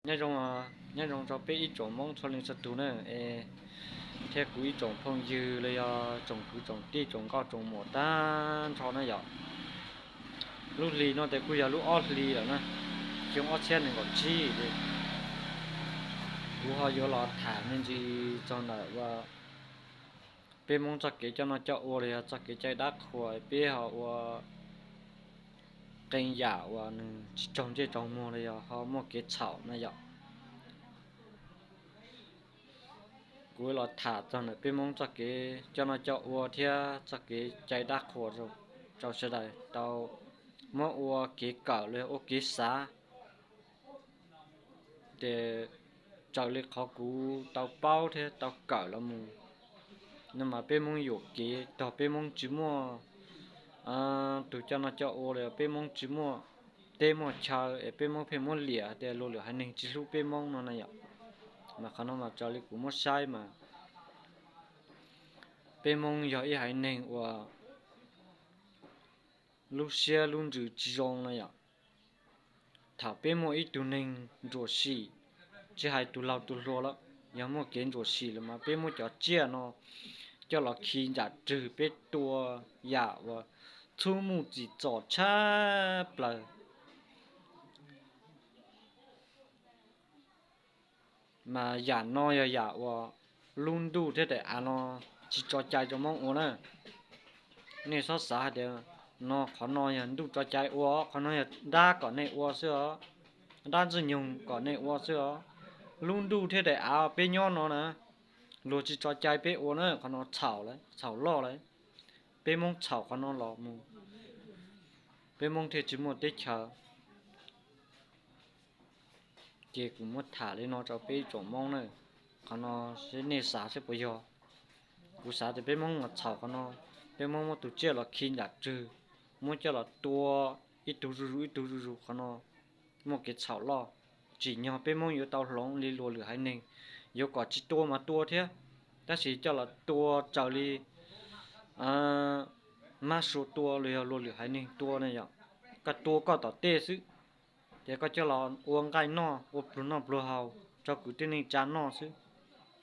Nyob zoo, nyob zoo rau peb ib tsoom Hmoob txhua leej txhua tus na, es thiab kuv ib tsoom phooj ywg los yog tsoom kwv tsoom tij tsoom nkauj tsoom muam tag nrho na yom. Lub hli no ces kuj yog lub ob hli lawm na, xyoo ob txhiab nees nkaum tsib li. Kuv ho yuav los tham me ntsis txog ntawm ua peb Hmoob txoj kev coj noj coj ua los yog txoj kev cai dab qhuas, peb ho ua qee yam uas nws tsis raug ntsej raug muag los yog ho muaj kev txhaum na yom. Kuv los tham txog ntawm peb Hmoob txoj kev coj noj coj ua thiab txoj kev cai dab qhuas rau sawv daws tau muab ua kev kawm los yog ua kev xav. Ces raws li qhov kuv tau paub thiab tau kawm los mus no mas peb Hmoob yuam kev tog peb Hmoob tsis muaj tus coj noj coj ua los yog peb Hmoob tsis muaj teb muaj chaw es peb Hmoob pheej muab liam tias luag lwm haiv neeg tsis hlub peb Hmoob no na yom. Mas qhov no mas raws li kuv muab saib mas peb Hmoob yog ib haiv neeg uas lub siab lub ntsws tsis zoo na yom. Thaum peb muaj ib tug neeg ntsuam sim, tsis hais tus laug tus hluas lawm, yog muaj kev ntsuam sim lawm mas peb muab cov tsiaj no coj los khi nram rwg, peb tua yam uas txhub muj txim txom tshaj plaws. Mas yam no yog yam uas lub ntuj thiab daim av no tsis tso cai rau Hmoob ua na. Nej txhob xav hais tias no qhov no yog ntuj tso cai ua, qhov no yog dab kom nej ua xwb os, dab ntxwg nyoog kom nej ua xwb os. Lub ntuj thiab daim av peb nyob no na, luag tsis tso cai peb ua na, qhov no txhaum lawm, txhaum loj lawm. Peb Hmoob txhaum qhov no los mus, peb Hmoob thiaj tsis muaj teb chaws. Ces kuv muab tham li no rau peb ib tsoom Hmoob na, qhov no seb nej xav seb puas yog. Kuv xav tias peb Hmoob mas txhaum qhov no, peb Hmoob muab tus tsiaj los khi nram rwg, muab coj los tua ib tug zuj zus ib tug zuj zus, qhov no muaj kev txhaum loj. Tsim nyog peb Hmoob yuav tau hloov li luag lwm haiv neeg, yuav kom tsis tua mas tua thiab, tab sis coj los tua raws li mab sua tua los yog luag lwm haiv neeg tua na yom. Koj tua koj tom tej xwb, ces koj coj los ua nqaij noj, ua pluag noj pluag haus rau kwv tij neej tsa noj xwb,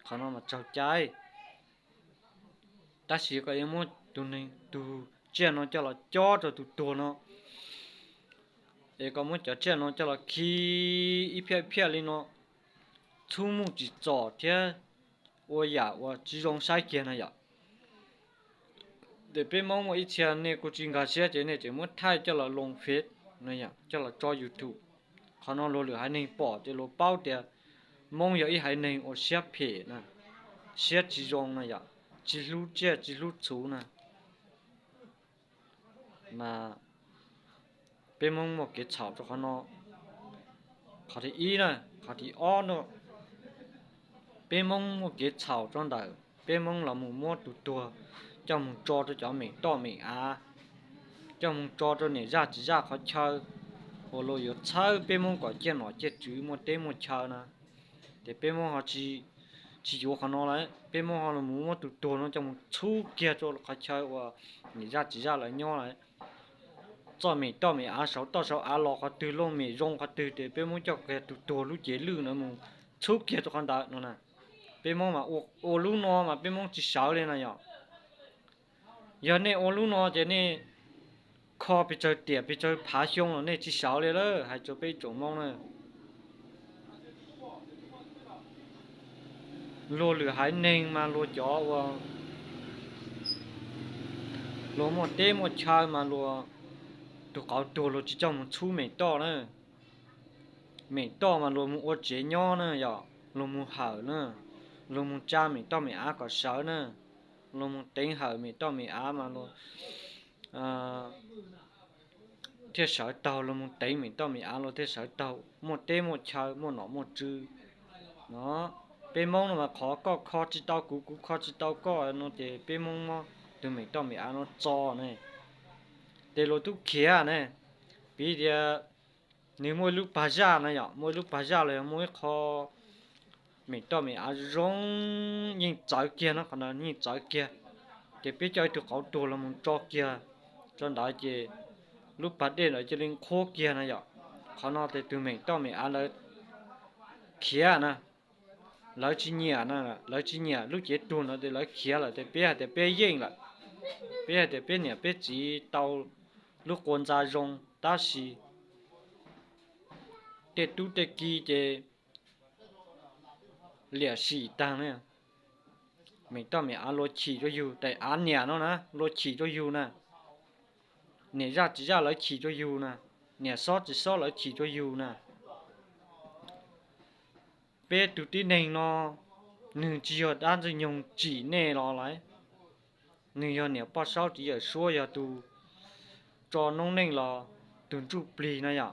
qhov no mas raug cai. Tab sis koj yuav muab tus neeg, tus tsiaj no coj los cob rau tus tuag no, es koj muab cov tsiaj no coj los khi ib phiaj ib phiaj li no, txhub muj tsim txom thiab ua yam uas tsis zoo saib kiag no yom. Ces peb Hmoob muaj ib txhia nej kuj tsis nkag siab ces nej tseem muab thaij coj los loo Face, coj los tso YouTube. Qhov no luag lwm haiv neeg pom ces luag paub tias Hmoob yog ib haiv neeg uas siab phem na, siab tsis zoo na yom, tsis hlub tsiaj tsis hlub txhu na. Mas peb Hmoob muaj kev txhaum rau qhov no. Qhov thib ib na, qhov thib ob no, peb Hmoob muaj kev txhaum rau ntawm peb Hmoob los mus muab tus tuag coj mus tso rau cov mem toj mem av, coj mus tso rau niam zaj txiv zaj qhov chaw uas luag yuav txhawb peb Hmoob kom ciaj nom ciaj tswv muaj teb muaj chaw na. Ces peb Hmoob ho tsis yuav qhov no lawm, peb Hmoob ho los mus muab tus tuag no coj mus txhub kiag rau qhov chaw uas niam zaj txiv zaj lawv nyob lawm. Txoj mem toj mem av, saum toj saum av los qhov twg, looj mem zoo qhov twg ces peb Hmoob coj kiag tus tuag lub cev lwj no mus txhub kiag rau qhov ntawd no na. Peb Hmoob mas ua lub no mas peb Hmoob tsis sawv li na yom. Yog nej ua lub no ces nej kho pes tsawg tiam pes tsawg phav xyoo los nej tsis sawv li lawm, hais rau peb tsoom Hmoob na. Luag lwm haiv neeg mas luag cov uas luag muaj teb muaj chaw mas luag tus qauv tuag luag tsis coj mus txhub mem toj na. Mem toj mas luag mus ua tsev nyob na yom, luag mus hawm na, luag mus tsa mem toj mem av kom sawv na, luag mus teev hawm mem toj mem av mas luag thiaj sawv taug, luag mus teev mem toj mem av luag thiaj sawv taug, muaj teb muaj chaw muaj nom muaj tswv no. Peb Hmoob no mas qhov koj kho tsis tau kuv, kuv kho tsis tau koj no ces peb Hmoob muab tus mem toj mem av no txo ne, ces luag tub khiav ne. Piv tias nws muaj ib lub pag zaj na yom, muaj ib lub pag zaj los yog muaj ib qho mem toj mem av zoo yeej txawv kiag no, qhov ntawd yeej txawv kiag, ces peb coj ib tug qauv tuag los mus tso kiag rau ntawd ces lub pag dej ntawd cia li nqhuab kiag na yom. Qhov no ces tus mem toj mem av ntawd khiav na, lawv tsis nyiam na, lawv tsis nyiam lub cev tuag no ces lawv khiav lawm ces peb hais tias peb yeej lawm, peb hais tias peb niam peb txiv tau lub qua ntxa zoo tab sis tej tub tej ki ces liam sim tag na. Mem toj mem av luag chim rua yug, tes av niam no na luag chim rua yug na, niam zaj txiv zaj lawv chim rua yug na, niam xob txiv xob lawv chim rua yug na. Peb tug tib neeg no, nwg tsis yog dab Ntxwg Nyoog tsim nej los lawm, nwg yog niam poj saub txiv yawm suab yog tug tso noob neej los tug ntsuj plig no yom,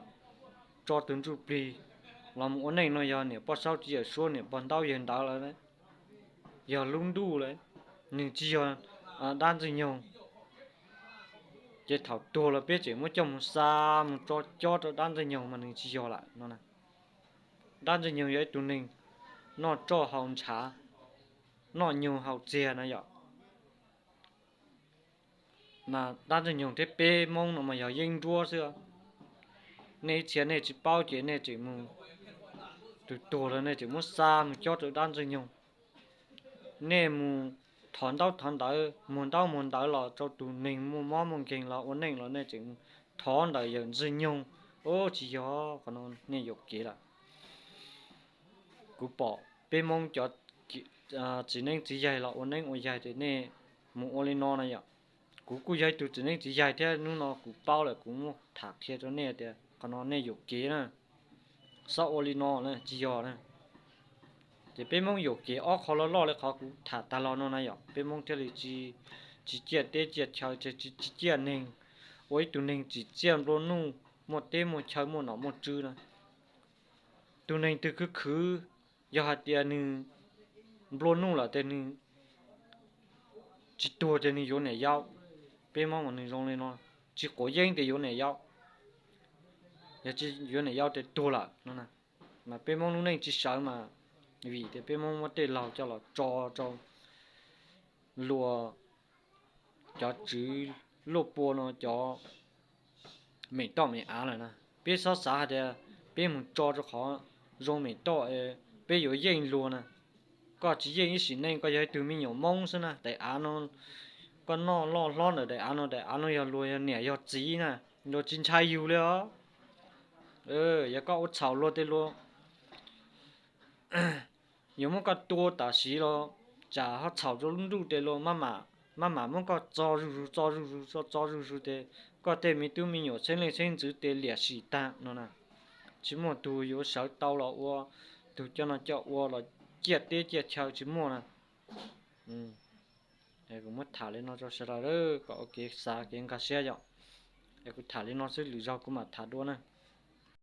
tso tug ntsuj plig los mus ua neej no yog niam poj saub txiv yawm suab niam pog ntaub yawg ntawv lawm, yog lub ntuj lawm, nwg tsis yog dab Ntxwg Nyoog. Ces thaum tuag los peb tseem muab coj mus xa mus tso cob rau dab Ntxwg Nyoog mas nwg tsis yog lawm no. Dab Ntxwg Nyoog yog ib tug neeg noj roj haus ntshav, noj nyoog haus txiag na yom. Mas dab Ntxwg Nyoog thiab peb Moob no mas yog yeeb nruab xwb. Nej ib txhia nej tsis paub ces nej tseem mus, tug tuag los nej tseem muab xa mus cob rau dab Ntxwg Nyoog. Nej mus thov ntaub thov ntawv muag ntaub muag ntawv los rau tug neeg muaj mob muaj nkeeg los ua neej los nej tseem thov ntawm yawm Ntxwg Nyoog. Ub, tsis yog, qhov no nej yuam kev lawm. Kuv pom peb Moob cov txiv neeb txiv yaig los ua neeb ua yaig ces nej mus ua li no na yom. Kuv kuj yog ib tug txiv neeb txiv yaig thiab, hnub no kuv paub lawm kuv muab tham qhia rau nej tias qhov no nej yuam kev na, xob ua li no na tsis yog na. Ces peb Moob yuam kev ob qho loj loj li qhov kuv tham tag los no na yom, peb Moob thiaj li tsis ciaj teb ciaj chaw, tsis ciaj neeg, ua ib tug neeg tsim txiaj nplua nuj, muaj teb muaj chaw muaj nom muaj tswv na. Tug neeg twg khwv khwv, yog hais tias nws nplua nuj lawm ces nws tsis tuag ces nws yuav niam yau. Peb Moob mas nws zoo li no, tsis quav yeeb ces yuav niam yau, yog tsis yuav niam yau ces tuag lawm no. Mas peb Moob lub neej tsis sawv mas vim tias peb Moob muab tej laug coj los tso rau luag, cov tswv luaj pua no cov mem toj mem av lawm na. Peb xob xav hais tias peb mus tso rau qhov zoo mem toj, peb yuav yeej luag na. Koj tsis yeej ib sim neej, koj yog ib tug me nyuam Moob xwb na, daim av no koj noj loj hlob ntawm daim av no, daim av no yog luag yog niam yog txiv na, luag tsis ntshai yug li os. Yog koj ua txhaum luag tes luag yuav muab koj tua tam sim los tsam ho txhaum rau lub ntuj tes luag maj mam muab koj txo zuj zus txo zuj zus txo zuj zus tes koj tej me tub me nyuam xeeb leej xeeb ntxwv tes liam sim tag no na. Tsis muaj tug yuav sawv tau los ua tug coj noj coj ua los ciaj teb ciaj chaw, tsis muaj na. Kuv muab tham li no rau sawv daws kom ua kev xav kev nkag siab yom. Es kuv tham li no xwb, lwm zaug kuv mam tham dua na.